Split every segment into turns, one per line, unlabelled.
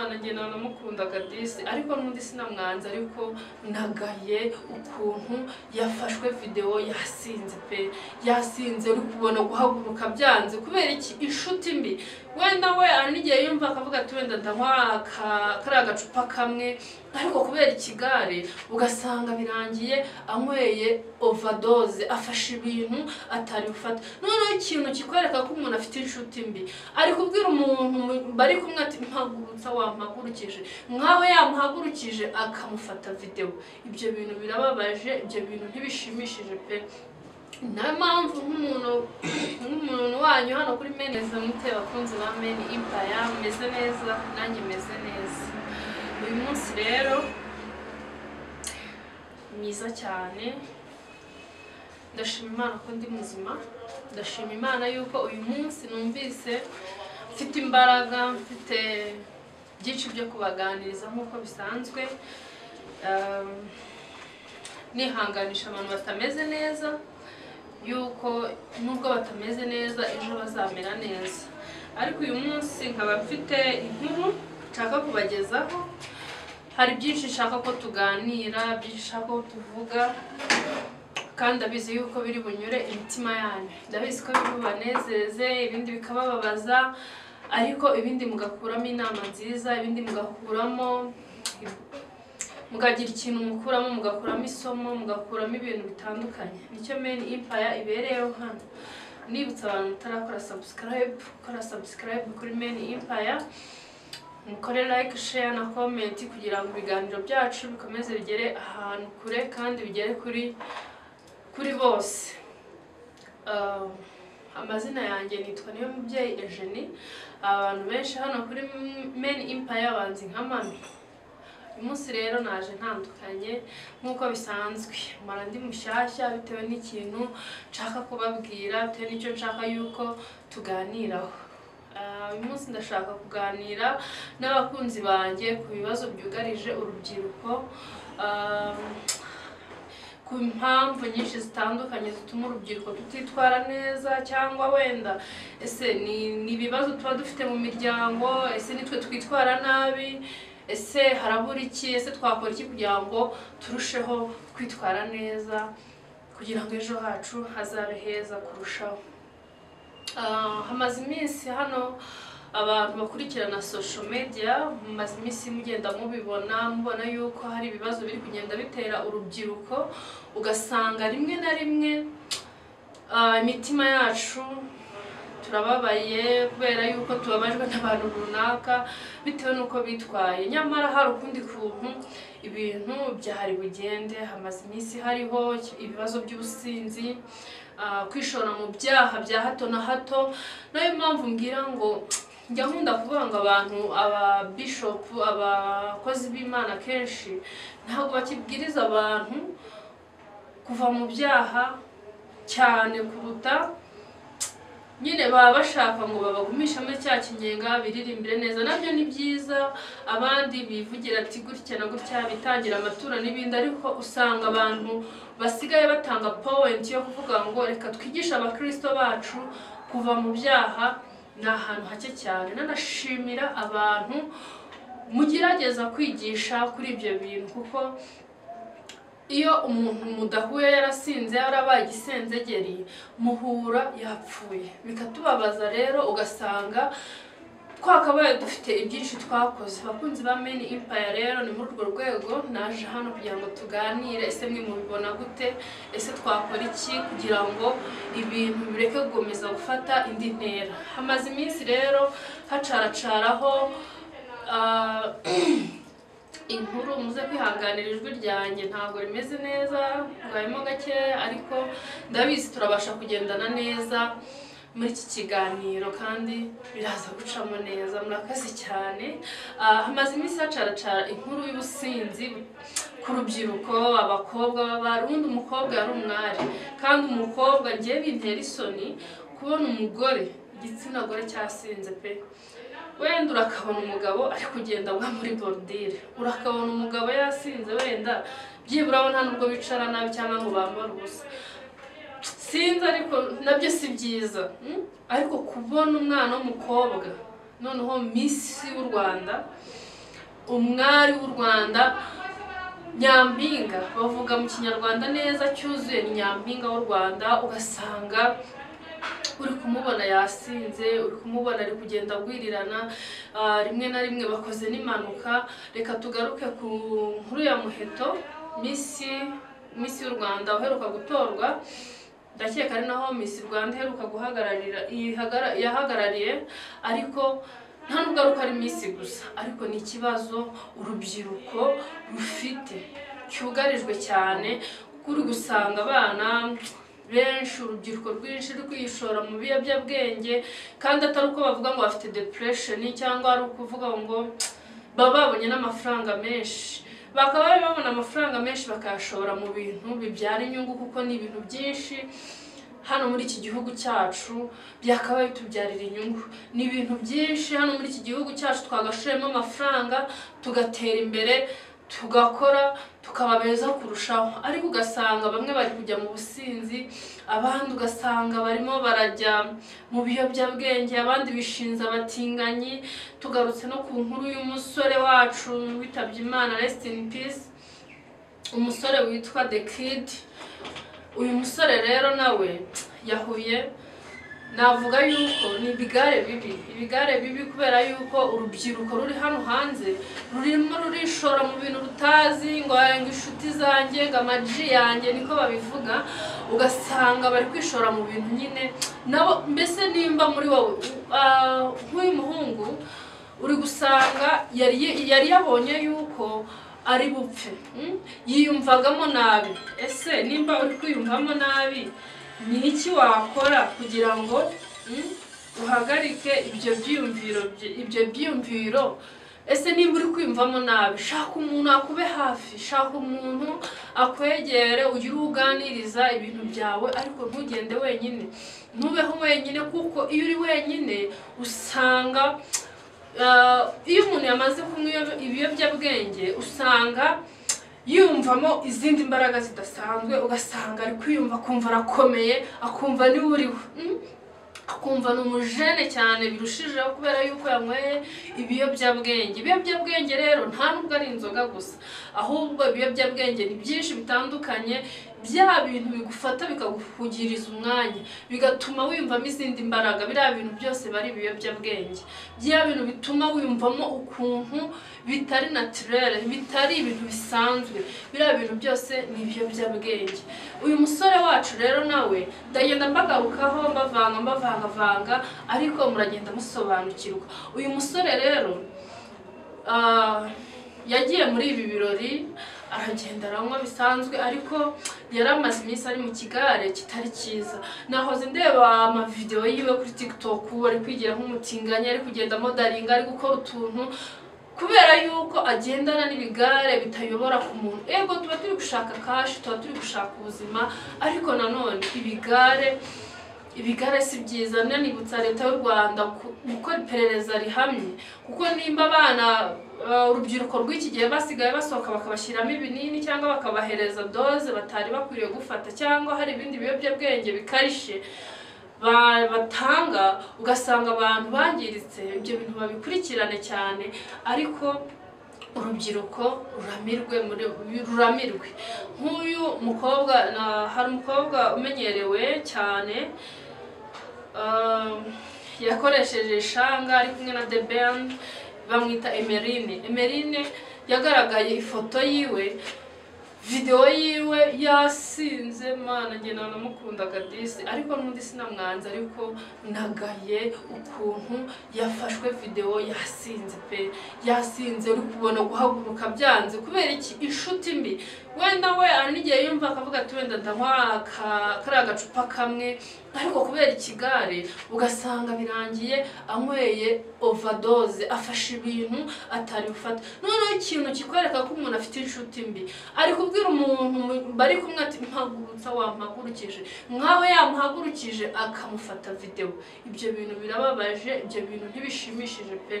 Njye namukundaga disi, ariko n'undi sinamwanze, ariko nagaye ukuntu yafashwe videwo yasinze pe, yasinze uri kubona guhaguruka byanze. Kubera iki? Inshuti mbi. Wenda we hari n'igihe yumva akavuga ati wenda ndanywa kariya gacupa kamwe, ariko kubera ikigare ugasanga birangiye anyweye overdose, afashe ibintu atari bufate. Noneho ikintu kikwereka ko umuntu afite inshuti mbi, ari kubwira umuntu bari kumwe ati mpagurutsa, wampagurukije, nkaho yamuhagurukije akamufata videwo. Ibyo bintu birababaje, ibyo bintu ntibishimishije pe. Niyo mpamvu nk'umuntu wanyu hano kuri Meni mute, bakunzi ba Meni Empire, meze neza, nanjye meze neza. Uyu munsi rero mwiza cyane, ndashima Imana ko ndi muzima, ndashima Imana yuko uyu munsi numvise mfite imbaraga, mfite byinshi byo kubaganiriza nk'uko bisanzwe. Nihanganisha abantu batameze neza yuko nubwo batameze neza ejo bazamera neza. Ariko uyu munsi nkaba mfite inkuru nshaka kubagezaho, hari byinshi nshaka ko tuganira, byinshi nshaka ko tuvuga, kandi ndabizi yuko biri bunyure imitima yanyu, ndabizi ko biri bubanezeze, ibindi bikabababaza, ariko ibindi mugakuramo inama nziza, ibindi mugakuramo, mukagira ikintu mukuramo, mugakuramo isomo, mugakuramo ibintu bitandukanye. Nicyo Meni Empire ibereyeho hano. Nibutsa abantu mutarakora subscribe, gukora subscribe kuri Meni Empire, mukore like, share na comment kugira ngo ibiganiro byacu bikomeze bigere ahantu kure kandi bigere kuri bose. Amazina yanjye nitwa Niyomubyeyi Eugenie. Abantu benshi hano kuri Meni Empire banzi nka Mami. Uyu munsi rero naje ntandukanye nk'uko bisanzwe, mara ndi mushyashya bitewe n'ikintu nshaka kubabwira, bitewe n'icyo nshaka yuko tuganiraho. Uyu munsi ndashaka kuganira n'abakunzi banjye ku bibazo byugarije urubyiruko, ku mpamvu nyinshi zitandukanye zituma urubyiruko tutitwara neza, cyangwa wenda ese ni ibibazo tuba dufite mu miryango, ese nitwe twitwara nabi, ese harabura iki, ese twakora iki kugira ngo turusheho kwitwara neza, kugira ngo ejo hacu hazabe heza kurushaho. Hamaze iminsi hano abantu bakurikirana social media, mumaze iminsi mugenda mubibona, mubona yuko hari ibibazo biri kugenda bitera urubyiruko, ugasanga rimwe na rimwe imitima yacu turababaye kubera yuko tubabajwe n'abantu runaka bitewe n'uko bitwaye, nyamara hari ukundi kuntu ibintu byari bugende. Hamaze iminsi hariho ibibazo by'ubusinzi, kwishora mu byaha bya hato na hato. Nayo mpamvu mbwira ngo njya nkunda kuvuga ngo abantu, aba bishop, abakozi b'Imana kenshi ntabwo bakibwiriza abantu kuva mu byaha cyane kuruta nyine baba bashaka ngo babagumishe muri cya kinyenga biririmbire neza. Nabyo ni byiza, abandi bivugira ati gutya na gutya, bitangira amatura n'ibindi, ariko usanga abantu basigaye batanga point yo kuvuga ngo reka twigishe abakristo bacu kuva mu byaha, ni ahantu hake cyane. Nanashimira abantu mugerageza kwigisha kuri ibyo bintu, kuko iyo umuntu mudahuye yarasinze, yarabaye igisenzegeri, muhura yapfuye, bikatubabaza. Rero ugasanga twakabaye dufite ibyinshi twakoze. Abakunzi ba Meni Empire rero ni muri urwo rwego naje hano kugira ngo tuganire, ese mwe mubibona gute, ese twakora iki kugira ngo ibintu bireke gukomeza gufata indi ntera. Hamaze iminsi rero hacaracaraho inkuru, muze kwihanganira ijwi ryanjye ntabwo rimeze neza, rwayemo gakeya, ariko ndabizi turabasha kugendana neza muri iki kiganiro kandi biraza gucamo neza. Murakaze cyane. Hamaze iminsi hacaracara inkuru y'ubusinzi ku rubyiruko, abakobwa b'abari, ubundi umukobwa yari umwari, kandi umukobwa ngiye bintera isoni kubona umugore, igitsina gore cyasinze pe. Wenda urakabona umugabo ari kugenda agwa muri borudire, urakabona umugabo yasinze, wenda byibura nta nubwo bicara nabi cyangwa ngo bambare ubusa, sinzi, ariko nabyo si byiza. Ariko kubona umwana w'umukobwa noneho Miss w'u Rwanda Umwari w'u Rwanda, nyampinga, bavuga mu Kinyarwanda neza cyuzuye, ni nyampinga w'u Rwanda. Ugasanga uri kumubona yasinze, uri kumubona ari kugenda agwirirana, rimwe na rimwe bakoze n'impanuka. Reka tugaruke ku nkuru ya Muheto, Miss y'u Rwanda uheruka gutorwa. Ndakeka ari naho Miss Rwanda iheruka guhagararira, yahagarariye, ariko nta nubwo ari uko ari Miss gusa, ariko ni ikibazo urubyiruko rufite cyugarijwe cyane, kuko uri gusanga abana benshi, urubyiruko rwinshi ruri kwishora mu biyobyabwenge, kandi atari uko bavuga ngo bafite depression cyangwa ari ukuvuga ngo baba babonye n'amafaranga menshi. Bakaba babona amafaranga menshi bakayashora mu bintu bibyara inyungu, kuko ni ibintu byinshi hano muri iki gihugu cyacu byakabaye bitubyarira inyungu. Ni ibintu byinshi hano muri iki gihugu cyacu twagashoyemo amafaranga tugatera imbere, tugakora, tukaba beza kurushaho. Ariko ugasanga bamwe bari kujya mu businzi, abandi ugasanga barimo barajya mu biyobyabwenge, abandi bishinze abatinganyi. Tugarutse no ku nkuru y'umusore wacu witabye Imana, rest in peace, umusore witwa The Kid. Uyu musore rero nawe yahuye, navuga yuko ni ibigare bibi, ibigare bibi, kubera yuko urubyiruko ruri hano hanze rurimo rurishora mu bintu rutazi, ngo inshuti zanjye, ngo amaji yanjye, niko babivuga. Ugasanga bari kwishora mu bintu nyine nabo. Mbese nimba muri wowe, nk'uyu muhungu uri gusanga yari yabonye yuko ari bupfe, yiyumvagamo nabi. Ese nimba uri kwiyumvamo nabi, ni iki wakora kugira ngo uhagarike ibyo byiyumviro, ibyo byiyumviro? Ese nimba uri kwiyumvamo nabi, shaka umuntu akube hafi, shaka umuntu akwegere, ugire uganiriza ibintu byawe, ariko ntugende wenyine, ntubeho wenyine, kuko iyo uri wenyine usanga iyo umuntu yamaze kunywa ibiyobyabwenge usanga yiyumvamo izindi mbaraga zidasanzwe, ugasanga ari kwiyumva, akumva arakomeye, akumva niwe uriho, akumva ni umujene cyane birushijeho, kubera yuko yanyweye ibiyobyabwenge. Ibiyobyabwenge rero nta nubwo ari inzoga gusa, ahubwo ibiyobyabwenge ni byinshi bitandukanye, bya bintu bigufata bikaguhugiriza umwanya, bigatuma wiyumvamo izindi mbaraga. Biriya bintu byose bari ibiyobyabwenge, bya bintu bituma wiyumvamo ukuntu bitari naturel, bitari ibintu bisanzwe, biriya bintu byose ni ibiyobyabwenge. Uyu musore wacu rero nawe ndagenda mbagarukaho, mbavanga mbavangavanga, ariko muragenda musobanukirwa. Uyu musore rero yagiye muri ibi birori, aragenda aranywa bisanzwe, ariko yari amaze iminsi ari mu kigare kitari cyiza. Nahoze ndeba amavidewo yiwe kuri TikTok, ari kwigira nk'umutinganyi, ari kugenda modaringa, ari gukora utuntu, kubera yuko agendana n'ibigare bitayobora ku muntu. Ego tuba turi gushaka cash, tuba turi gushaka ubuzima, ariko nanone ibigare si byiza. Nanibutsa leta y'u Rwanda gukora iperereza rihamye, kuko nimba abana, urubyiruko rw'iki gihe basigaye basohoka bakabashyiramo ibinini cyangwa bakabahereza doze batari bakwiriye gufata, cyangwa hari ibindi biyobyabwenge bikarishe batanga, ugasanga abantu bangiritse. Ibyo bintu babikurikirane cyane, ariko urubyiruko ruramirwe, ruramirwe. Nk'uyu mukobwa, hari umukobwa umenyerewe cyane, yakoresheje ishanga ari kumwe na The Ben, bamwita Emerine. Emerine yagaragaye ifoto yiwe, video yiwe yasinze. Mana, njye namukundaga disi, ariko n'undi sinamwanze, ariko nagaye ukuntu yafashwe video yasinze pe, yasinze, uri kubona guhaguruka byanze. Kubera iki? Inshuti mbi. Wenda we ari n'igihe yumva akavuga ati wenda ndanywa kariya gacupa kamwe, ariko kubera ikigare ugasanga birangiye anyweye overdose, afashe ibintu atari bufate. Noneho ikintu kikwereka ko umuntu afite inshuti mbi, ari kubwira umuntu bari kumwe ati mpagurutsa, wampagurukije, nkaho yamuhagurukije akamufata video. Ibyo bintu birababaje, ibyo bintu ntibishimishije pe.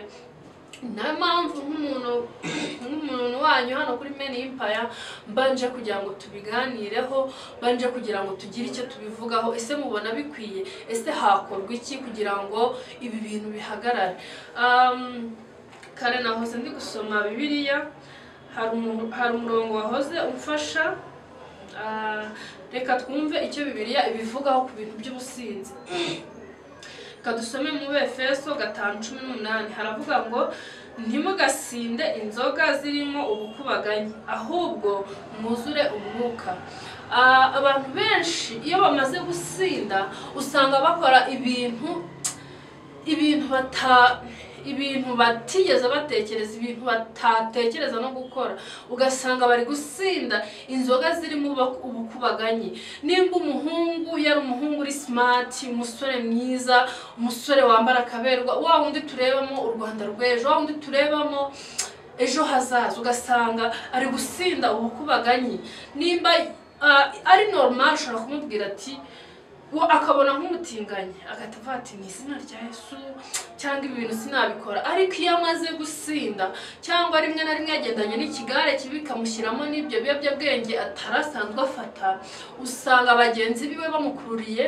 Niyo mpamvu nk'umuntu wanyu hano kuri Meni Empire mbanje kugira ngo tubiganireho, mbanje kugira ngo tugire icyo tubivugaho. Ese mubona bikwiye? Ese hakorwa iki kugira ngo ibi bintu bihagarare? Kare nahoze ndi gusoma Bibiliya, hari umurongo wahoze umfasha. Reka twumve icyo Bibiliya ibivugaho ku bintu by'ubusinzi. Reka dusome mu Efeso 5:18, haravuga ngo ntimugasinde inzoga zirimo ubukubaganyi, ahubwo mwuzure umwuka. Abantu benshi iyo bamaze gusinda usanga bakora ibintu batigeze batekereza, ibintu batatekereza no gukora. Ugasanga bari gusinda inzoga zirimo ubukubaganyi. Nimba umuhungu yari umuhungu uri smart, umusore mwiza, umusore wambara akaberwa, wa wundi turebamo u Rwanda rw'ejo, wa wundi turebamo ejo hazaza, ugasanga ari gusinda ubukubaganyi. Nimba ari normal ushobora kumubwira ati, akabona nk'umutinganyi agahita avuga ati ni izina rya Yesu, cyangwa ibi bintu sinabikora. Ariko iyo amaze gusinda, cyangwa rimwe na rimwe yagendanye n'ikigare kibi kamushyiramo n'ibyo biyobyabwenge atarasanzwe afata, usanga bagenzi biwe bamukururiye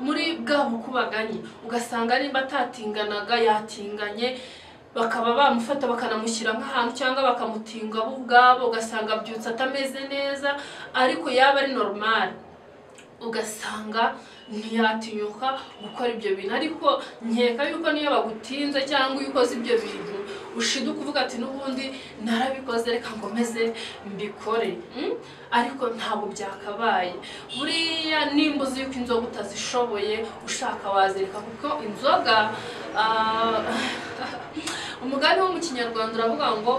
muri bwa bukubaganyi. Ugasanga nimba atatinganaga yatinganye, bakaba bamufata bakanamushyira nk'ahantu cyangwa bakamutinga bo ubwabo, ugasanga abyutse atameze neza, ariko yaba ari normal ugasanga ntiyatinyuka gukora ibyo bintu. Ariko nkeka yuko niyo bagutinze cyangwa iyo ukoze ibyo bintu ushiduka uvuga ati n'ubundi narabikoze, reka ngomeze mbikore. Ariko ntabwo byakabaye. Buriya nimba uzi yuko inzoga utazishoboye, ushaka wazireka, kuko inzoga umugani wo mu Kinyarwanda uravuga ngo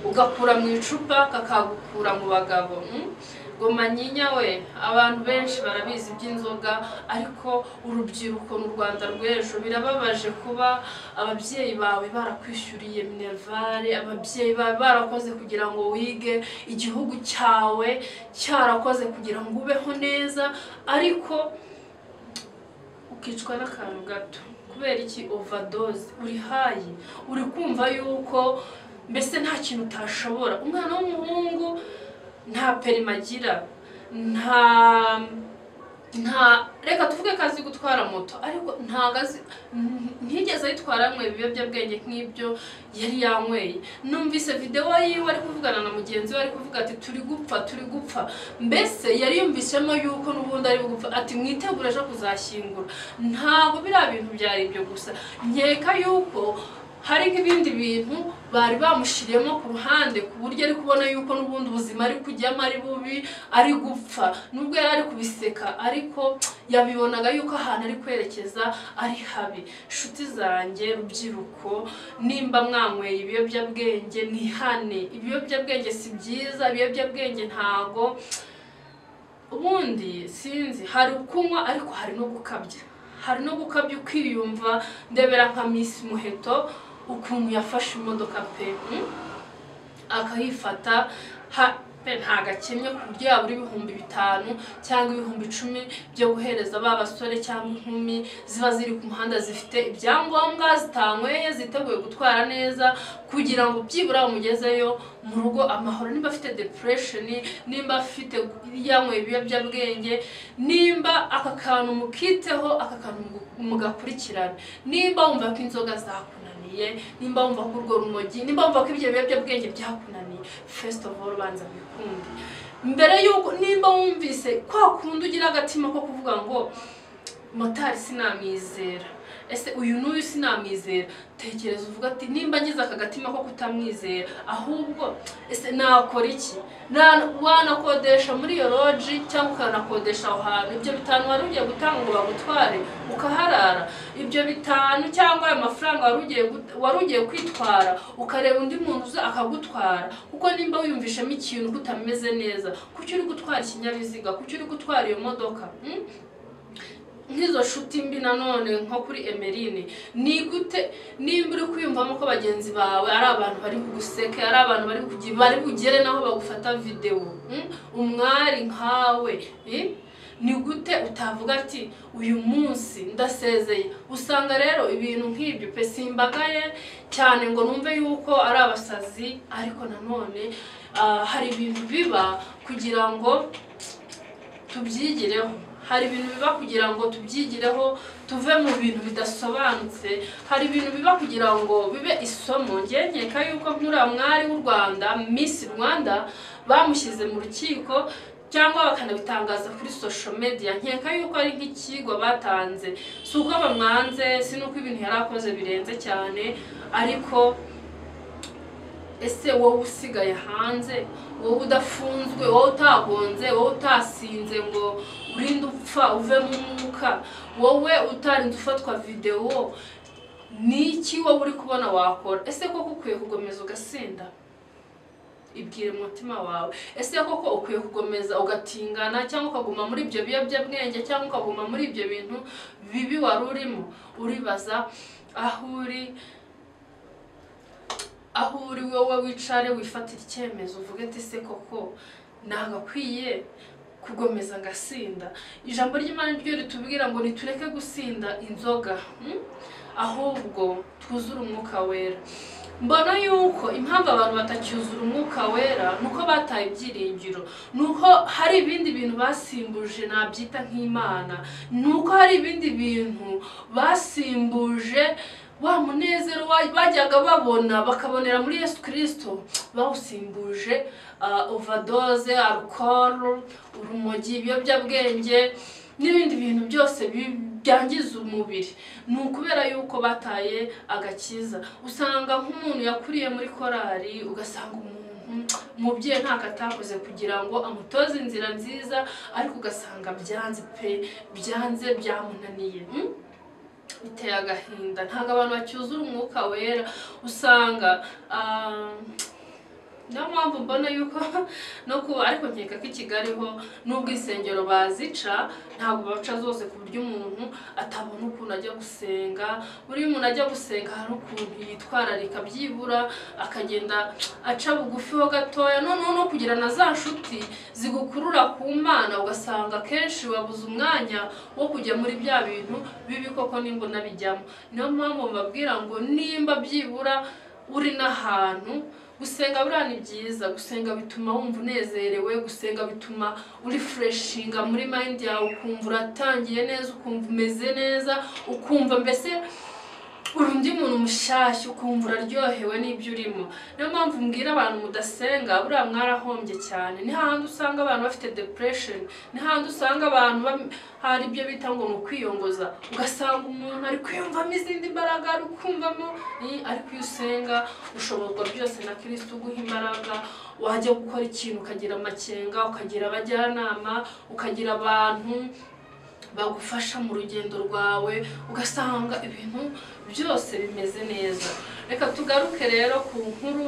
ugakura mu icupa kakagukura mu bagabo. Gomanyinya we, abantu benshi barabizi iby'inzoga, ariko urubyiruko mu Rwanda rw'ejo birababaje kuba ababyeyi bawe barakwishyuriye minervare, ababyeyi bawe barakoze kugira ngo wige, igihugu cyawe cyarakoze kugira ngo ubeho neza, ariko ukicwa n'akantu gato. Kubera iki? Overdose. Uri hayi, uri kumva yuko mbese nta kintu utashobora. Umwana w'umuhungu nta perima agira, nta reka tuvuge ko azi gutwara moto, ariko ntago azi, ntigeze ayitwara yanyweye ibiyobyabwenge nk'ibyo yari yanyweye. Numvise video yiwe ari kuvugana na mugenzi we, ari kuvuga ati turi gupfa, turi gupfa. Mbese yari yumvisemo yuko n'ubundi ari gupfa, ati mwitegure ejo kuzashyingura. Ntabwo biriya bintu byari ibyo gusa, nkeka yuko hari nk'ibindi bintu bari bamushiriyemo ku ruhande, ku buryo ari kubona yuko n'ubundi ubuzima ari kujyamo ari bubi, ari gupfa. Nubwo yari ari kubiseka, ariko yabibonaga yuko ahantu ari kwerekeza ari habi. Nshuti zanjye rubyiruko, nimba mwanyweye ibiyobyabwenge mwihane. Ibiyobyabwenge si byiza, ibiyobyabwenge ntago ubundi sinzi, hari kunywa ariko hari no gukabya. Hari no gukabya ukiyumva. Ndebera nka Miss Muheto ukuntu yafashe imodoka pe, akayifata pe ntagakennye, ku buryo yabura 5000 cyangwa 10,000 byo guhereza ba basore cyangwa inkumi ziba ziri ku muhanda zifite ibyangombwa, zitanyweye, ziteguye gutwara neza, kugira ngo byibura bamugezeyo mu rugo amahoro. Nimba afite depression, nimba afite yanyweye ibiyobyabwenge, nimba aka kantu mukiteho, aka kantu mugakurikirana. Nimba wumva ko inzoga zakunaniye, nimba wumva ko urwo rumogi, nimba wumva ko ibyo biyobyabwenge byakunaniye, first of all banza wikunde. Mbere yuko nimba wumvise kwa kundi ugira agatima ko kuvuga ngo motari sinamwizera, ese uyu n'uyu sinamwizera, tekereza uvuga ati nimba ngize aka gatima ko kutamwizera, ahubwo ese nakora iki? Wanakodesha muri iyo lodge cyangwa ukanakodesha aho hantu ibyo 5 wari ugiye gutanga ngo bagutware ukaharara, ibyo 5 cyangwa ayo mafaranga wari ugiye kwitwara, ukareba undi muntu uza akagutwara. Kuko nimba wiyumvishemo ikintu kutameze neza, kuki uri gutwara ikinyabiziga, kuki uri gutwara iyo modoka? Nk'izo shuti mbi nanone nko kuri Emeline, ni gute nimba uri kwiyumvamo ko bagenzi bawe ari abantu bari kuguseka, ari abantu bari bugere naho bagufata video, umwari nkawe, ni gute utavuga ati uyu munsi ndasezeye? Usanga rero ibintu nk'ibyo pe simbagaye cyane ngo numve yuko ari abasazi, ariko nanone hari ibintu biba kugira ngo tubyigireho. Hari ibintu biba kugira ngo tubyigireho, tuve mu bintu bidasobanutse. Hari ibintu biba kugira ngo bibe isomo. Njye nkeka yuko nk'uriya mwari w'u Rwanda, Miss Rwanda, bamushyize mu rukiko cyangwa bakanabitangaza kuri social media, nkeka yuko ari nk'ikigwa batanze. Si uko bamwanze, si n'uko ibintu yari akoze birenze cyane, ariko ese wowe usigaye hanze, wowe udafunzwe, wowe utagonze, wowe utasinze ngo urinde upfa uve mu mwuka, wowe utarinze ufatwa videwo, niki wowe uri kubona wakora? Ese koko ukwiye kugomeza ugasinda? Ibwire mu mutima wawe. Ese koko ukwiye kugomeza ugatingana, cyangwa ukaguma muri ibyo biyobyabwenge, cyangwa ukaguma muri ibyo bintu bibi wari urimo? Uribaza aho uri, aho uri wowe wicare wifatire icyemezo, uvuge ati se koko nagakwiye kugomeza ngasinda? Ijambo ry'Imana ryo ritubwira ngo nitureke gusinda inzoga, ahubwo twuzure umwuka wera. Mbona yuko impamvu abantu batacyuzura umwuka wera nuko bataye ibyiringiro, nuko hari ibindi bintu basimbuje nabyita nk'Imana, nuko hari ibindi bintu basimbuje wa munezero bajyaga babona bakabonera muri Yesu Kristo, bawusimbuje overdose, alcohol, urumogi, ibiyobyabwenge n'ibindi bintu byose byangiza umubiri. Ni ukubera yuko bataye agakiza. Usanga nk'umuntu yakuriye muri korali, ugasanga umuntu umubyeyi ntako atakoze kugira ngo amutoze inzira nziza, ariko ugasanga byanze pe, byanze, byamunaniye. Biteye agahinda. Ntabwo abantu bacyuzura umwuka wera. Usanga niyo mpamvu mbona yuko no kuba, ariko nkeka ko i Kigali ho nubwo insengero bazica, ntabwo baca zose ku buryo umuntu atabona ukuntu ajya gusenga. Buriya umuntu ajya gusenga hari ukuntu yitwararika, byibura akagenda aca bugufi ho gatoya, noneho no kugira na za nshuti zigukurura ku Mana, ugasanga kenshi wabuze umwanya wo kujya muri bya bintu bibi koko nimba unabijyamo. Niyo mpamvu mbabwira ngo nimba byibura uri n'ahantu, gusenga buriya ni byiza. Gusenga bituma wumva unezerewe, gusenga bituma uri freshinga muri mind yawe, ukumva uratangiye neza, ukumva umeze neza, ukumva mbese uri undi muntu mushyashya, ukumva uraryohewe n'ibyo urimo. Niyo mpamvu mbwira abantu mudasenga, buriya mwarahombye cyane. Ni hahandi usanga abantu bafite depression, ni hahandi usanga abantu hari ibyo bita ngo ni ukwiyongoza, ugasanga umuntu ari kwiyumvamo izindi mbaraga, ari kumvamo, ariko iyo usenga ushobozwa byose na Kristo uguha imbaraga. Wajya gukora ikintu ukagira amakenga, ukagira abajyanama, ukagira abantu bagufasha mu rugendo rwawe, ugasanga ibintu byose bimeze neza. Reka tugaruke rero ku nkuru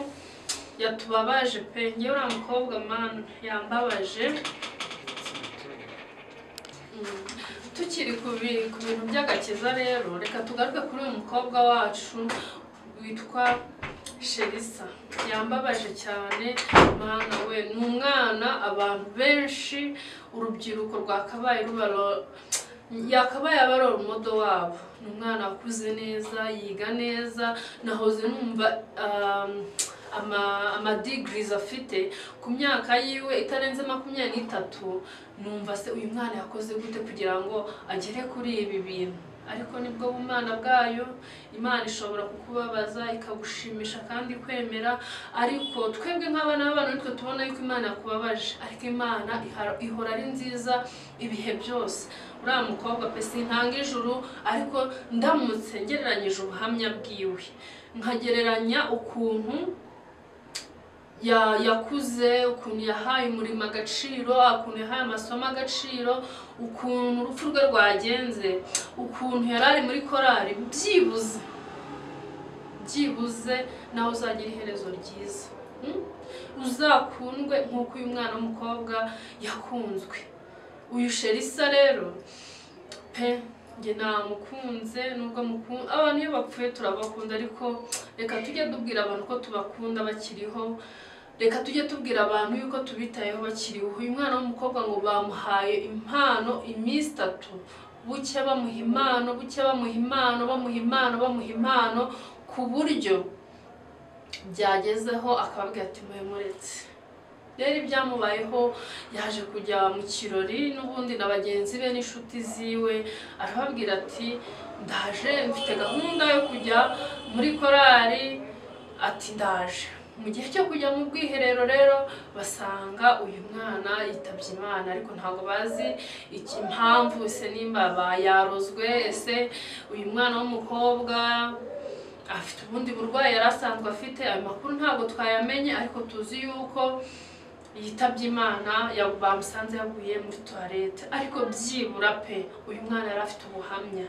yatubabaje pe. Njyewe uriya mukobwa man yambabaje. Tukiri ku bintu by'agakiza rero, reka tugaruke kuri uyu mukobwa wacu witwa Sherisa. Yambabaje cyane mana we. Ni umwana abantu benshi, urubyiruko rwakabaye rubaro, yakabaye abarora umudo wabo. Ni umwana wakuze neza, yiga neza, nahoze numva ama degrees afite ku myaka yiwe itarenze 23. Numva se uyu mwana yakoze gute kugira ngo agere kuri ibi bintu? Ariko nibwo bumana bwayo, Imana ishobora kukubabaza ikagushimisha kandi kwemera. Ariko twebwe nk'abana b'abantu nitwe tubona yuko Imana yakubabaje, ariko Imana ihora ari nziza ibihe byose. Uriya mukobwa pe sintanga ijuru, ariko ndamutse ngereranyije ubuhamya bwiwe, nkagereranya ukuntu yakuze, ukuntu yahaye umurimo agaciro, ukuntu yahaye amasomo agaciro, ukuntu urupfu rwe rwagenze, ukuntu yari ari muri korali, byibuze nawe uzagira iherezo ryiza, uzakundwe nk'uko uyu mwana w'umukobwa yakunzwe. Uyu Sherisa rero pe njye namukunze, nubwo mukunda abantu iyo bapfuye turabakunda, ariko reka tujye tubwira abantu ko tubakunda bakiriho, reka tujye tubwira abantu yuko tubitayeho bakiriho. Uyu mwana w'umukobwa ngo bamuhaye impano iminsi 3, bucya bamuha impano, bucya bamuha impano, bamuha impano, bamuha impano, ku buryo byagezeho akababwira ati mwe muretse. Rero ibyamubayeho, yaje kujya mu kirori n'ubundi na bagenzi be n'inshuti ziwe, arababwira ati ndaje mfite gahunda yo kujya muri korali, ati ndaje. Mu gihe cyo kujya mu bwiherero rero basanga uyu mwana yitabye Imana, ariko ntabwo bazi impamvu, ese nimba bayarozwe, ese uyu mwana w'umukobwa afite ubundi burwayi yari asanzwe afite. Ayo makuru ntabwo twayamenye, ariko tuzi yuko yitabye Imana, bamusanze yaguye muri toilette. Ariko byibura pe uyu mwana yari afite ubuhamya,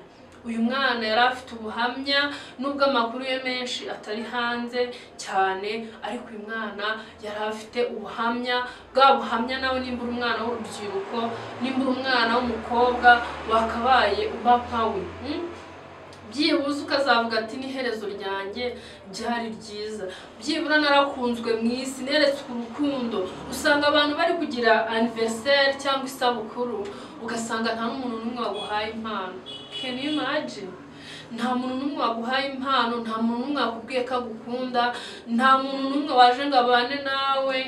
uyu mwana yari afite ubuhamya nubwo amakuru ye menshi atari hanze cyane, ariko uyu mwana yari afite ubuhamya. Bwa buhamya nawe nimba uri umwana w'urubyiruko, nimba uri umwana w'umukobwa, wakabaye uba nkawe, byibuze ukazavuga ati n'iherezo ryanjye byari ryiza, byibura narakunzwe mu isi, neretswe urukundo. Usanga abantu bari kugira anniversaire cyangwa isabukuru, ugasanga nta n'umuntu n'umwe waguhaye impano. Can you imagine? Nta muntu n'umwe waguhaye impano, nta muntu n'umwe wakubwiye ko agukunda, nta muntu n'umwe waje ngo abane nawe.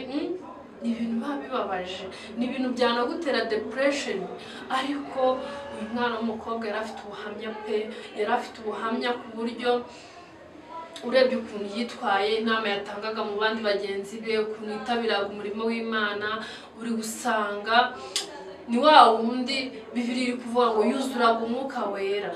Ni ibintu biba bibabaje, ni ibintu byanagutera depression. Ariko uyu mwana w'umukobwa yari afite ubuhamya pe, yari afite ubuhamya ku buryo urebye ukuntu yitwaye, inama yatangaga mu bandi bagenzi be, ukuntu yitabiraga umurimo w'Imana, uri gusanga ni wa wundi Bibiliya iri kuvuga ngo yuzuraga umwuka wera.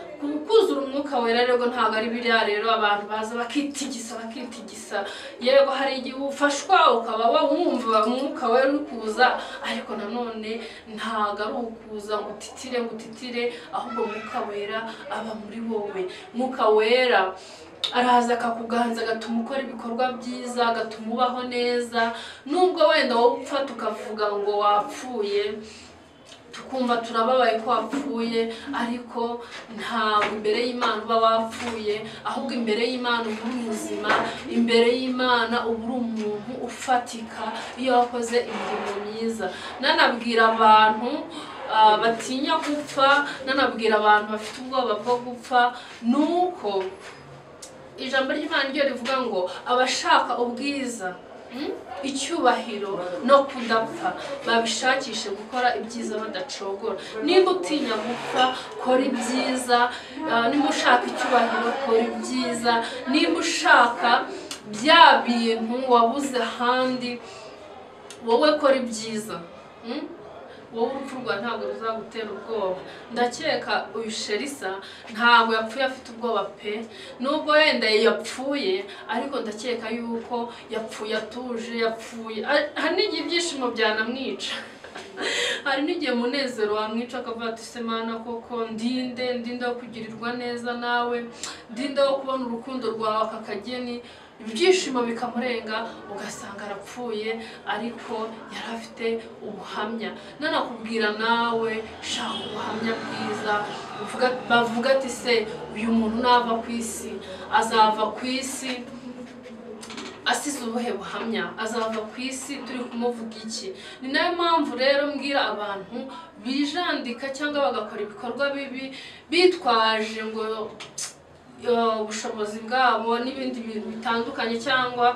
Kuzura umwuka wera rero ntabwo ari biriya rero abantu baza bakitigisa bakitigisa. Yego hari igihe ufashwa ukaba wumva umwuka wera uri kuza, ariko nanone ntabwo ari ukuza ngo utitire ngo utitire, ahubwo umwuka wera aba muri wowe. Umwuka wera araza akakuganza, agatuma ukora ibikorwa byiza, agatuma ubaho neza, nubwo wenda wowe upfa tukavuga ngo wapfuye, tukumva turababaye ko wapfuye, ariko ntabwo imbere y'Imana uba wapfuye, ahubwo imbere y'Imana uba uri muzima, imbere y'Imana uba uri umuntu ufatika iyo wakoze imirimo myiza. Nanabwira abantu batinya gupfa, nanabwira abantu bafite ubwoba bwo gupfa, nuko ijambo ry'Imana ryo rivuga ngo abashaka ubwiza, icyubahiro no kudapfa babishakishe gukora ibyiza badacogora. Nimba utinya gupfa kora ibyiza, nimba ushaka icyubahiro kora ibyiza, nimba ushaka bya bintu wabuze ahandi wowe kora ibyiza. Wowe urupfu rwawe ntabwo ruzagutera ubwoba. Ndakeka uyu Sherisa ntabwo yapfuye afite ubwoba pe, nubwo wenda yapfuye, ariko ndakeka yuko yapfuye atuje, yapfuye hari n'igihe ibyishimo byanamwica, hari n'igihe umunezero wamwica akavuga ati se Mana koko ndinde, ndinde wo kugirirwa neza nawe, ndinde wo kubona urukundo rwawe aka kageni, ibyishimo bikamurenga ugasanga arapfuye, ariko yari afite ubuhamya. Nanakubwira nawe shaka ubuhamya bwiza, bavuga ati se uyu muntu nava ku isi azava ku isi asize ubuhe buhamya, azava ku isi turi kumuvuga iki? Ni nayo mpamvu rero mbwira abantu bijandika cyangwa bagakora ibikorwa bibi bitwaje ngo ubushobozi bwabo n'ibindi bintu bitandukanye, cyangwa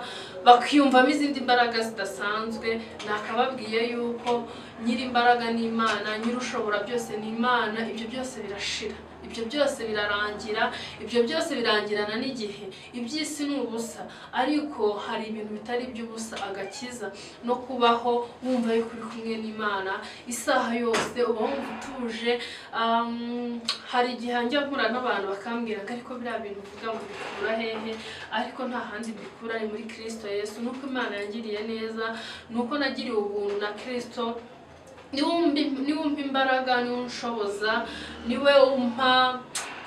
bakiyumvamo izindi mbaraga zidasanzwe. Nakababwiye yuko nyiri imbaraga ni Imana, nyiri ushobora byose ni Imana. Ibyo byose birashira, ibyo byose birarangira, ibyo byose birangirana n'igihe. Iby'isi ni ubusa, ariko hari ibintu bitari iby'ubusa, agakiza no kubaho wumva yuko uri kumwe n'Imana isaha yose, uba wumva utuje. Hari igihe njya mpura n'abantu bakambwira ngo ariko biriya bintu uvuga ngo bikura hehe? Ariko nta handi mbikura, ni muri Kristo Yesu. Nuko Imana yangiriye neza, nuko nagiriwe ubuntu na Kristo, niwe umpa imbaraga, niwe unshoboza, niwe umpa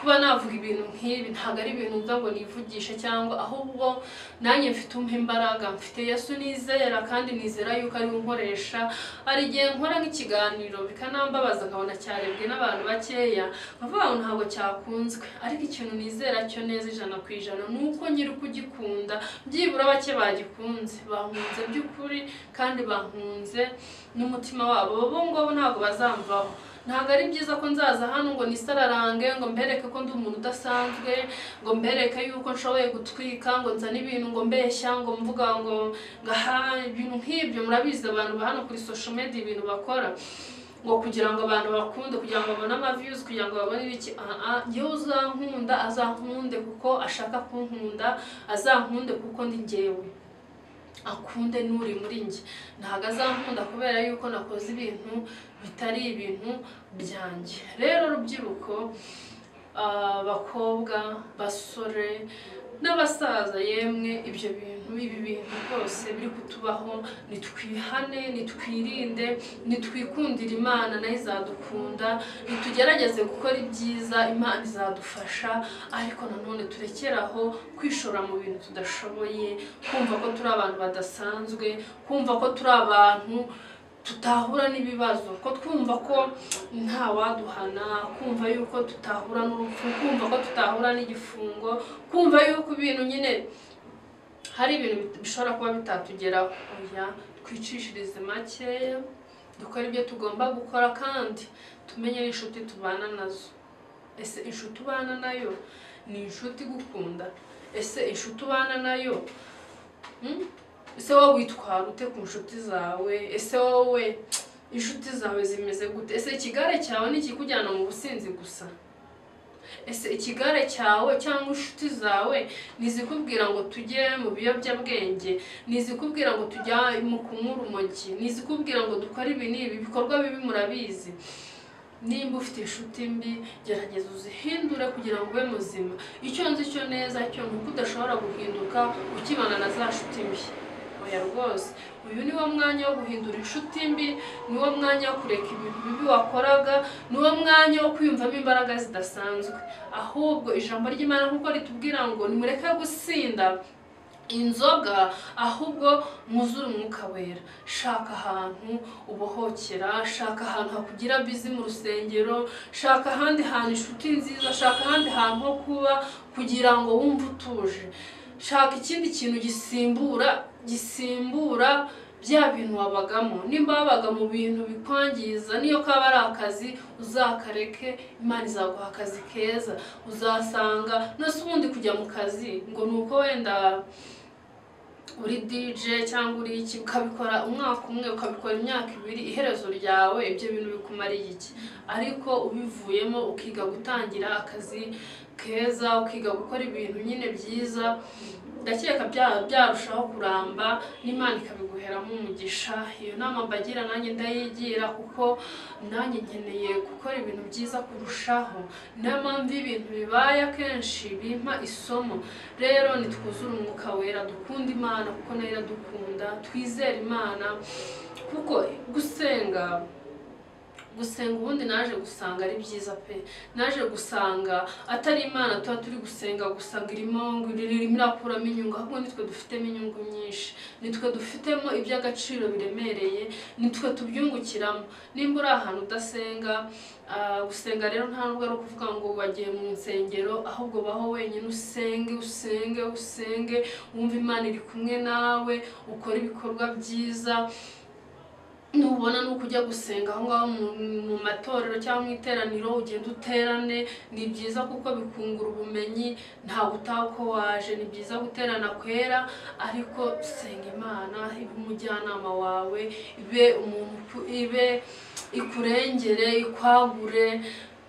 kuba navuga ibintu nk'ibi. Ntabwo ari ibintu nza ngo nivugishe cyangwa, ahubwo nanjye mfite umpa imbaraga, mfite Yesu nizera, kandi nizera yuko ari unkoresha. Hari igihe nkora nk'ikiganiro bikanambabaza nkabona cyarebwe n'abantu bakeya, nkavuga ngo ntabwo cyakunzwe, ariko ikintu nizera cyo neza 100% ni uko nyiri kugikunda, byibura bake bagikunze, bahunze by'ukuri kandi bahunze n'umutima wabo, bo ngo ntabwo bazamvaho. Ntabwo ari byiza ko nzaza hano ngo nisararange, ngo mbereke ko ndi umuntu udasanzwe, ngo mbereke yuko nshoboye gutwika, ngo nzane ibintu ngo mbeshya, ngo mvuga ngo ngaha ibintu nk'ibyo. Murabizi abantu ba hano kuri social media ibintu bakora ngo kugira ngo abantu bakunde, kugira ngo babone ama views, kugira ngo babone ibiki. Njyewe uzankunda azankunde kuko ashaka kunkunda, azankunde kuko ndi njyewe, akunde n'uri muri njye. Ntabwo azankunda kubera yuko nakoze ibintu bitari ibintu byanjye. Rero rubyiruko, abakobwa, basore n'abasaza, yemwe ibyo bintu, ibi bintu rwose biri kutubaho, nitwihane, nitwirinde, nitwikundire Imana nayo izadukunda, nitugerageze gukora ibyiza Imana izadufasha. Ariko nanone turekeraho kwishora mu bintu tudashoboye, kumva ko turi abantu badasanzwe, kumva ko turi abantu tutahura n'ibibazo, ko twumva ko nta waduhana, kumva yuko tutahura n'urupfu, kumva ko tutahura n'igifungo, kumva yuko ibintu nyine hari ibintu bishobora kuba bitatugeraho. Oya, twicishirize makeya, dukore ibyo tugomba gukora, kandi tumenye n'inshuti tubana nazo. Ese inshuti ubana nayo ni inshuti igukunda? Ese inshuti ubana nayo, ese wowe witwara ute ku nshuti zawe? Ese wowe inshuti zawe zimeze gute? Ese ikigare cyawe ni ikikujyana mu businzi gusa? Ese ikigare cyawe cyangwa inshuti zawe nizikubwira ngo tujye mu biyobyabwenge, nizikubwira ngo tujya mu kunywa urumogi, nizikubwira ngo dukore ibi n'ibi bikorwa bibi? Murabizi. Nimba ufite inshuti mbi, gerageza uzihindure kugira ngo ube muzima. Icyo nzi cyo neza cyo ni uko udashobora guhinduka ukibana na za nshuti mbi. Oya rwose, uyu ni wo mwanya wo guhindura inshuti mbi, ni wo mwanya wo kureka ibintu bibi wakoraga, ni wo mwanya wo kwiyumvamo imbaraga zidasanzwe. Ahubwo ijambo ry'Imana kuko ritubwira ngo nimureke gusinda inzoga, ahubwo mwuzure umwuka wera. Shaka ahantu ubohokera, shaka ahantu hakugira busy mu rusengero, shaka ahandi hantu inshuti nziza, shaka ahandi hantu ho kuba kugira ngo wumve utuje. Shaka ikindi kintu gisimbura bya bintu wabagamo. Nimba wabaga mu bintu bikwangiza, niyo kaba ari akazi uzakareke, Imana izaguha akazi keza. Uzasanga nose ubundi kujya mu kazi ngo nuko wenda uri DJ cyangwa uri iki, ukabikora umwaka umwe, ukabikora imyaka ibiri, iherezo ryawe ibyo bintu bikumariye iki? Ariko ubivuyemo ukiga gutangira akazi keza, ukiga gukora ibintu nyine byiza, ndakeka byarushaho kuramba, n'Imana ikabiguheramo umugisha. Iyo nama mbagira nanjye ndayigira, kuko nanjye nkeneye gukora ibintu byiza kurushaho. Niyo mpamvu ibintu bibaye akenshi bimpa isomo. Rero nitwuzure umwuka wera, dukunda Imana kuko nayo iradukunda, twizere Imana kuko gusenga ubundi naje gusanga ari byiza pe. Naje gusanga atari Imana tuba turi gusenga gusa ngo irimo ngo irimo irakuramo inyungu, ahubwo nitwe dufitemo inyungu nyinshi, nitwe dufitemo iby'agaciro biremereye, nitwe tubyungukiramo. Nimba uri ahantu udasenga, gusenga rero nta nubwo ari ukuvuga ngo wagiye mu nsengero, ahubwo baho wenyine, usenge usenge usenge, wumve Imana iri kumwe nawe, ukore ibikorwa byiza. Nubona nuko ujya gusenga aho ngaho mu matorero cyangwa mu iteraniro, ugenda uterane, ni byiza kuko bikungura ubumenyi, ntabwo utaha uko waje. Ni byiza guterana kwera, ariko senga Imana, ibe umujyanama wawe, ibe umuntu, ibe ikurengere, ikwagure.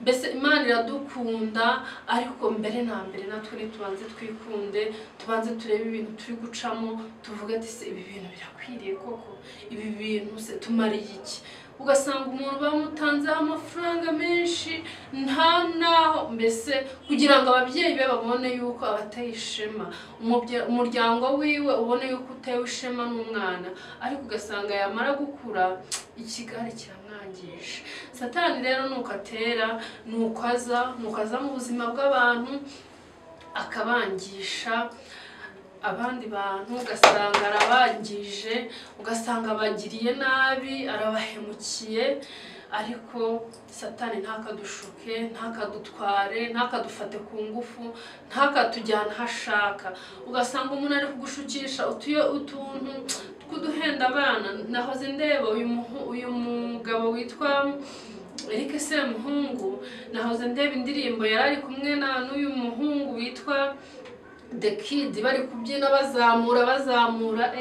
Mbese Imana iradukunda, ariko mbere na mbere natwe nitubanze twikunde, tubanze turebe ibintu turi gucamo, tuvuge ati se ibi bintu birakwiriye koko? Ibi bintu se tumariye iki? Ugasanga umuntu bamutanzeho amafaranga menshi nta naho, mbese kugira ngo ababyeyi be babone yuko abateye ishema, umuryango wiwe ubone yuko utewe ishema n'umwana, ariko ugasanga yamara gukura ikigare kiramwangisha. Satani rero nuko atera, nuko aza mu buzima bw'abantu akabangisha abandi bantu, ugasanga arabangije, ugasanga abagiriye nabi, arabahemukiye. Ariko Satani ntakadushuke, ntakadutware, ntakadufate ku ngufu, ntakatujyana aho ashaka. Ugasanga umuntu ari kugushukisha utuntu tw'uduhenda abana. Nahoze ndeba uyu mugabo witwa Eric Semuhungu nahoze ndeba indirimbo yarari kumwe na n'uyu muhungu witwa The Kid, bari kubyina bazamura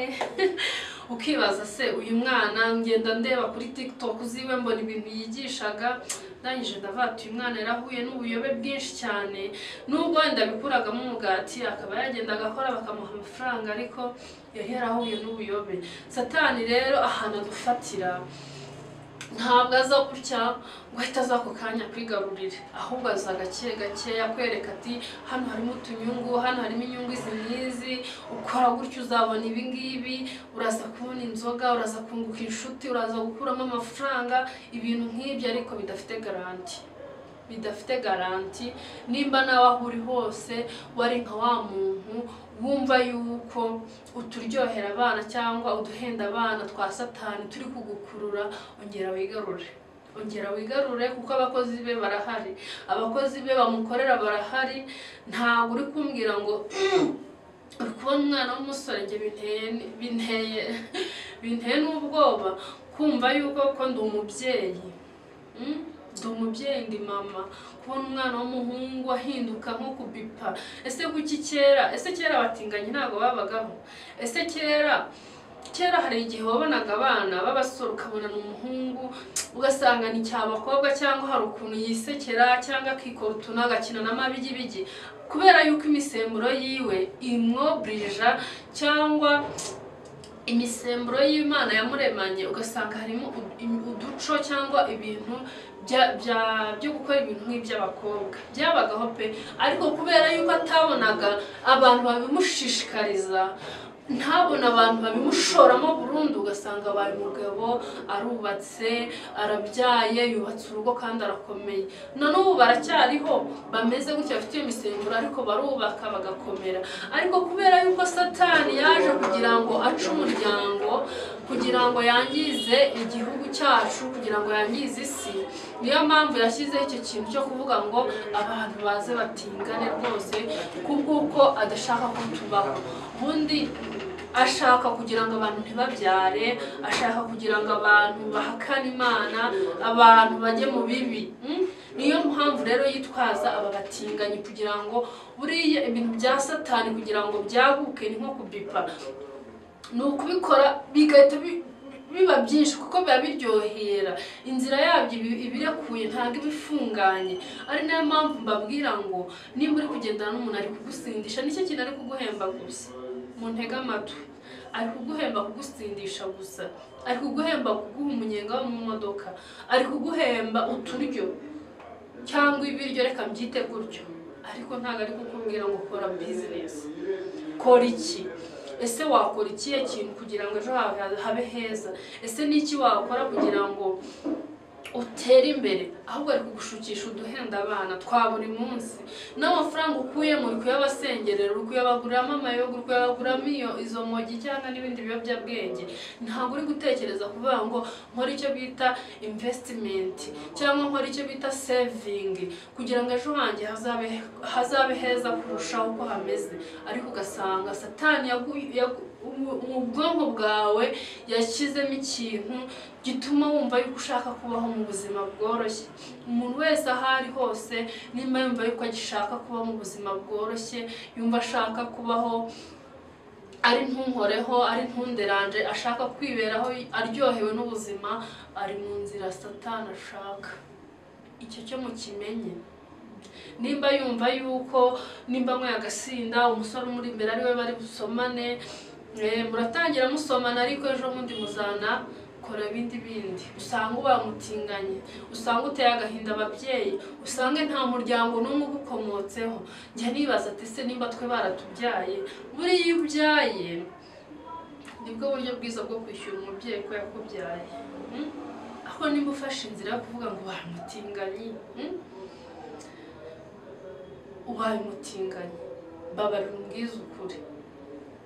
ukibaza se uyu mwana, ngenda ndeba kuri TikTok ziwe mbona ibintu yigishaga, ndangije ndavuga uyu mwana yarahuye n'ubuyobe bwinshi cyane, nubwo wenda bikuragamo umugati akaba yagenda agakora bakamuha amafaranga, ariko yari yarahuye n'ubuyobe. Satani rero ahantu adufatira ntabwo aza gutya ngo ahita aza ako kanya kwigarurire, ahubwo aza gake gake akwereka ati hano harimo utunyungu, hano harimo inyungu izi n'izi, ukora gutya uzabona ibi ngibi, uraza kubona inzoga, uraza kunguka inshuti, uraza gukuramo amafaranga, ibintu nk'ibyo ariko bidafite garanti, bidafite garanti. Nimba nawe aho uri hose wari nka wa muntu wumva yuko uturyohera abana cyangwa uduhenda abana twa Satani turi kugukurura, ongera wigarure, ongera wigarure, kuko abakozi be barahari, abakozi be bamukorera barahari. Ntabwo uri kumbwira ngo uri kubona umwana w'umusore, njye binteye n'ubwoba kumva yuko ko ndi umubyeyi, ndi umubyeyi, ndi mama, kubona umwana w'umuhungu ahinduka nko kubipa. Ese kuki kera, ese kera abatinganyi ntabwo babagaho? Ese kera hari igihe wabonaga abana b'abasore ukabona ni umuhungu ugasanga ni cyabakobwa, cyangwa hari ukuntu yisekera cyangwa akikora utuntu agakina n'amabigibigi, kubera yuko imisemburo yiwe imwobrija cyangwa imisemburo y'Imana yamuremanye, ugasanga harimo uduco cyangwa ibintu byo gukora ibintu nk'iby'abakobwa byabagaho pe. Ariko kubera yuko atabonaga abantu babimushishikariza, ntabona abantu babimushoramo burundu, ugasanga abaye umugabo, arubatse, arabyaye, yubatse urugo kandi arakomeye. Na n'ubu baracyariho bameze gutya, bafite iyo misemburo, ariko barubaka bagakomera. Ariko kubera yuko Satani yaje kugira ngo ace umuryango, kugira ngo yangize igihugu cyacu, kugira ngo yangize isi, niyo mpamvu yashyizeho icyo kintu cyo kuvuga ngo abantu baze batingane rwose, kubw'uko adashaka ko tubaho. Ubundi ashaka kugira ngo abantu ntibabyare, ashaka kugira ngo abantu bahakane Imana, abantu bajye mu bibi. Niyo mpamvu rero yitwaza aba batinganyi, kugira ngo buriya ibintu bya Satani kugira ngo byaguke ni nko kubipa, ni ukubikora bigahita biba byinshi, kuko biba biryohera, inzira yabyo ibirekuye, ntabwo iba ifunganye. Ari nayo mpamvu mbabwira ngo nimba uri kugendana n'umuntu ari kugusindisha, nicyo kintu ari kuguhemba gusa, muntege amatwi, ari kuguhemba kugusindisha gusa, ari kuguhemba kuguha umunyenga wo mu modoka, ari kuguhemba uturyo cyangwa ibiryo, reka mbyite gutyo, ariko ntabwo ari kukubwira ngo kora business, kora iki. Ese wakora ikihe kintu kugira ngo ejo habe heza? Ese n'iki wakora kugira ngo utere imbere? Ahubwo ari kugushukisha uduhenda abana twa buri munsi, n'amafaranga ukuyemo uri kuyabasengerera, uri kuyabaguriramo amayoga, uri kuyabaguriramo izo mogi cyangwa n'ibindi biyobyabwenge. Ntabwo uri gutekereza kuvuga ngo nkore icyo bita investment cyangwa nkore icyo bita saving kugira ngo ejo hanjye hazabe heza kurushaho uko hameze. Ariko ugasanga Satani mu bwonko bwawe yashyizemo ikintu gituma wumva yuko ushaka kubaho mu buzima bworoshye. Umuntu wese aho ari hose nimba yumva yuko agishaka kuba mu buzima bworoshye, yumva ashaka kubaho ari ntunkoreho, ari ntunderanje, ashaka kwiberaho aryohewe n'ubuzima, ari mu nzira Satani ashaka. Icyo cyo mukimenye. Nimba yumva yuko nimba mwe agasinda umusore umuri imbere ari we bari busomane, muratangira musomana, ariko ejo bundi muzana kora ibindi bindi, usanga ubamutinganye, usanga uteye agahinda ababyeyi, usanga nta muryango n'umwe ugukomotseho. Njya nibaza ati se nimba twe baratubyaye, buriya iyo ubyaye nibwo buryo bwiza bwo kwishyura umubyeyi ko yakubyaye. Aho nimba ufashe inzira yo kuvuga ngo ubaye ubaye umutinganyi, babarira umbwize ukuri,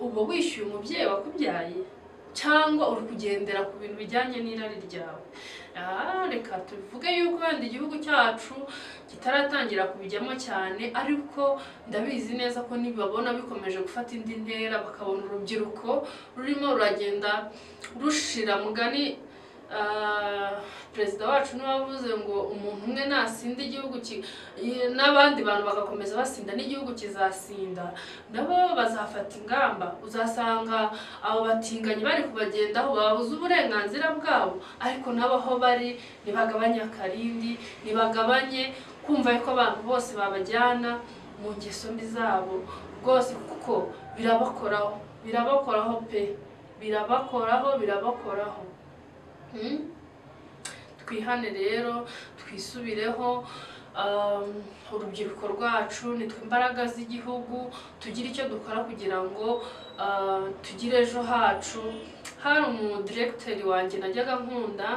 uba wishyuye umubyeyi wakubyaye cyangwa uri kugendera ku bintu bijyanye n'irari ryawe? Reka tuvuge yuko wenda igihugu cyacu kitaratangira kubijyamo cyane, ariko ndabizi neza ko nibabona bikomeje gufata indi ntera, bakabona urubyiruko rurimo ruragenda rushira mugani Perezida wacu niwe wavuze ngo umuntu umwe nasinda igihugu n'abandi bantu bagakomeza basinda n'igihugu kizasinda. Nabo bazafata ingamba. Uzasanga abo batinganyi bari kubagendaho babuze uburenganzira bwabo, ariko nabo aho bari ntibagabanye akarindi, ntibagabanye kumva yuko abantu bose babajyana mu ngeso mbi zabo rwose, kuko birabakoraho, birabakoraho pe, birabakoraho, birabakoraho. Twihane rero, twisubireho. Urubyiruko rwacu nitwe imbaraga z'igihugu, tugire icyo dukora kugira ngo tugire ejo hacu. Hari umudiregiteri wanjye najyaga nkunda,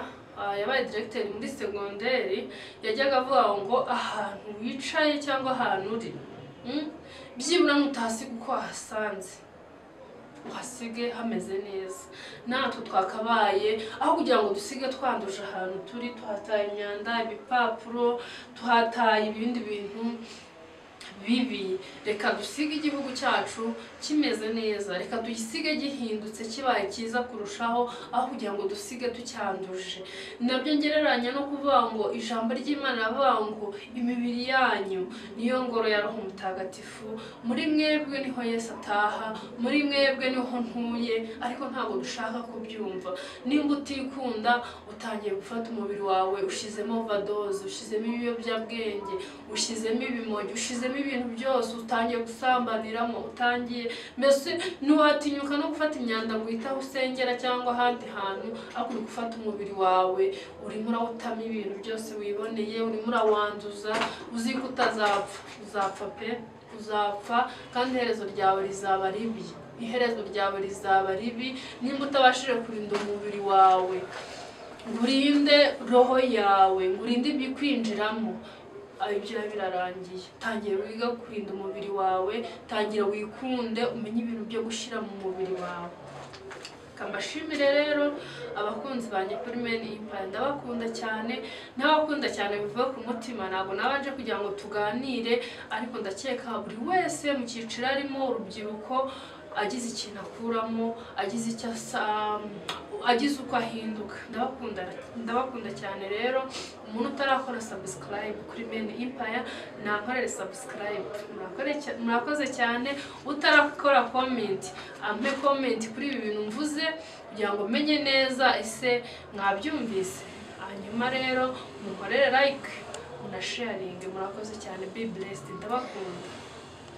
yabaye diregiteri muri segonderi, yajyaga avuga ngo ahantu wicaye cyangwa ahantu uri, byibura ntutahasiga uko wahasanze, uhasige hameze neza. Natwe twakabaye aho kugira ngo dusige twanduje ahantu turi, tuhataye imyanda, ibipapuro, tuhataye ibindi bintu bibi. Reka dusige igihugu cyacu kimeze neza, reka tugisige gihindutse kibaye cyiza kurushaho, aho kugira ngo dusige tucyanduje. Nabyo ngereranya no kuvuga ngo ijambo ry'Imana rivuga ngo imibiri yanyu niyo ngoro ya Roho Mutagatifu, muri mwebwe niho Yesu ataha, muri mwebwe niho ntuye. Ariko ntabwo dushaka kubyumva. Nimba utikunda, utangiye gufata umubiri wawe, ushizemo overdose, ushizemo ibiyobyabwenge, ushizemo ibimogi, ushizemo ibintu byose, utangiye gusambaniramo, utangiye mbese ntiwatinyuka no gufata imyanda ngo uhite aho usengera cyangwa ahandi hantu, ariko uri gufata umubiri wawe, urimo urawutama ibintu byose wiboneye, urimo urawanduza, uzi ko utazapfa. Uzapfa pe, uzapfa, kandi iherezo ryawe rizaba ribi. Iherezo ryawe rizaba ribi nimba utabashije kurinda umubiri wawe, ngo urinde roho yawe, ngo urinde ibikwinjiramo. Ibyo birarangiye. Tangira wiga kurinda umubiri wawe, tangira wikunde, umenye ibintu byo gushyira mu mubiri wawe. Kambashimire rero abakunzi banjye kuri Men Empire, ndabakunda cyane, n'abakunda cyane bivuye ku mutima. Ntabwo nabanje kugira ngo tuganire, ariko ndakeka buri wese mu cyiciro arimo, urubyiruko, agize ikintu akuramo, agize icyo asa, agize uko ahinduka. Ndabakunda, ndabakunda cyane. Rero umuntu utarakora subscribe kuri Men Empire nakorere subscribe. Murakoze cyane. Utarakora comment, ampe comment kuri ibi bintu mvuze kugira ngo menye neza ese mwabyumvise. Hanyuma rero munkorere like, munasharinge. Murakoze cyane, be blessed, ndabakunda.